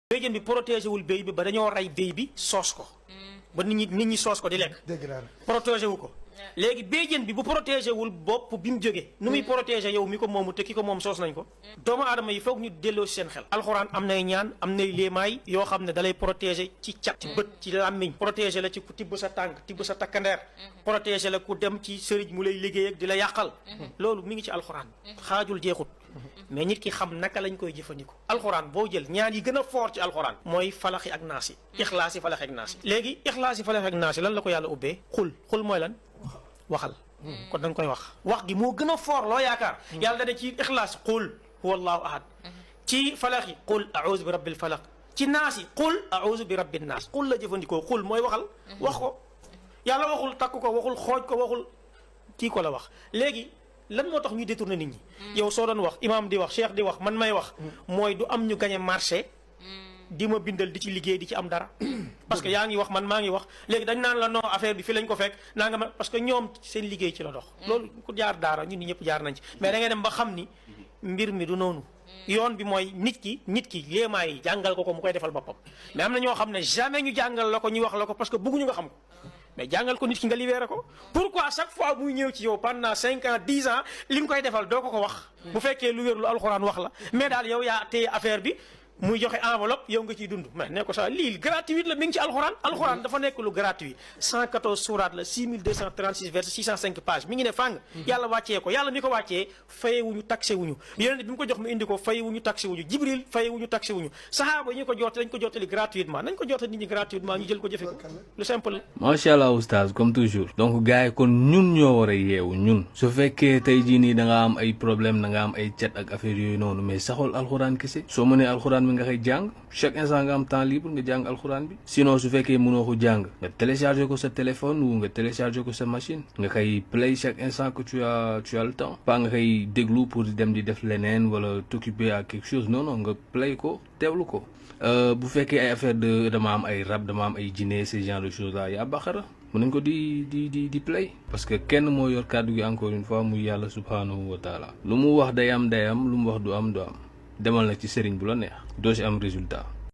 béjjén bi protégé wul béy bi ba dañoo rey béy bi soos ko ba nit ñi soos ko di lekk protégé wu ko léegi béjjén bi bu protégé wul bopp bi mu jógee nu muy protégé yow mi ko moomu te ki ko moom soos nañ ko doomu aadama yi foog ñu delloo si seen xel alxuraan am nay ñaan am nay léemaay yoo xam ne dalay protégé ci cat ci bët ci làmmiñ protégé la ci ku tibb sa tànk tibb sa takkandeer protégé la ku dem ci sëriñ mu lay liggéey ak di la yàqal loolu mi ngi ci alxuraan xaajul jeexut mais nit ki xam naka lañ koy jëfandikoo alxuraan boo jël ñaan yi gën a fort ci alxuraan mooy falaxi ak naas yi ixlaas yi falaxi ak naas yi léegi ixlaas yi falaxi ak naas yi lan la ko yàlla ubbee xul mooy lan waxal kon da nga koy wax gi moo gën a fort loo yaakaar yàlla da ci ixlaas qul huwa allahu ahad ci falax yi qul a'udhu bi rabbil falaq ci naas yi qul a'udhu bi rabbin naas qul la jëfandikoo qul mooy waxal wax ko yàlla waxul takk ko waxul xooj ko waxul kii ko la wax léegi lan moo tax ñuy détourné nit ñi yow soo doon wax imam di wax cheikh di wax man may wax mooy du am ñu gañe marché di ma bindal di ci liggéey di ci am dara parce que yaa ngi wax man maa ngi wax léegi dañ naan la non affaire bi fi lañ ko fekk naa nga ma parce que ñoom seen liggéey ci la dox loolu ku jaar daara ñun ñi ñëpp jaar nañ ci mais da ngay dem ba xam ni mbir mi du noonu yoon bi mooy nit ki léemaa yi jàngal ko mu koy defal boppam mais am na ñoo xam ne jamais ñu jàngal la ko ñu wax la ko parce que bëgguñu nga xam ko mais jàngal ko nit ki nga libéré ko pourquoi chaque fois muy ñëw ci yow pendant 5 ans 10 ans li nga koy defal doo ko wax bu fekkee lu wér lu alxuraan wax la mais daal yow yaa téye affaire bi muy joxe enveloppe yow nga ciy dund mais ne ko sax lii gratuit la mi ngi ci alxuraan dafa nekk lu gratuit 114 suuraat la 6236 verset 605 pages mi ngi ne fàng yàlla wàccee ko yàlla mi ko wàccee fayewuñu taxé wuñu yeneen bi mu ko jox mu indi ko fayewuñu taxé wuñu jibril fayewuñu taxé wuñu sahaaba yi ñu ko jotte dañ ko jottali gratuitement nañ ko jotte nit ñi gratuitement ñu jël ko jëfe ko lu simple la macha allah oustaz comme toujours donc gars yi kon ñun ñoo war a yeewu ñun su fekkee tey jii nii da nga am ay problème da nga am ay cat ak affaire yooyu noonu mais saxol alxuraan kese soo mënee alxuraan mi nga koy jàng chaque instant nga am temps libre nga jàng alxuraan bi sinon su fekkee mënoo ko jàng nga télécharger ko sa téléphone ou nga télécharger ko sa machine nga koy play chaque instant que tu as le temps pas nga koy déglu pour dem di def leneen wala t'occuper à quelque chose non nga play ko teewlu ko bu fekkee ay affaire de dama am ay rab dama am ay jinne ce genre de choses là yaa baqara mën nañ ko di play parce que kenn moo yor kàddu gi encore une fois muy yàlla subhanahu wa taala lu mu wax day am lu mu wax du am demal na ci sëriñ bu la neex doo si am résultat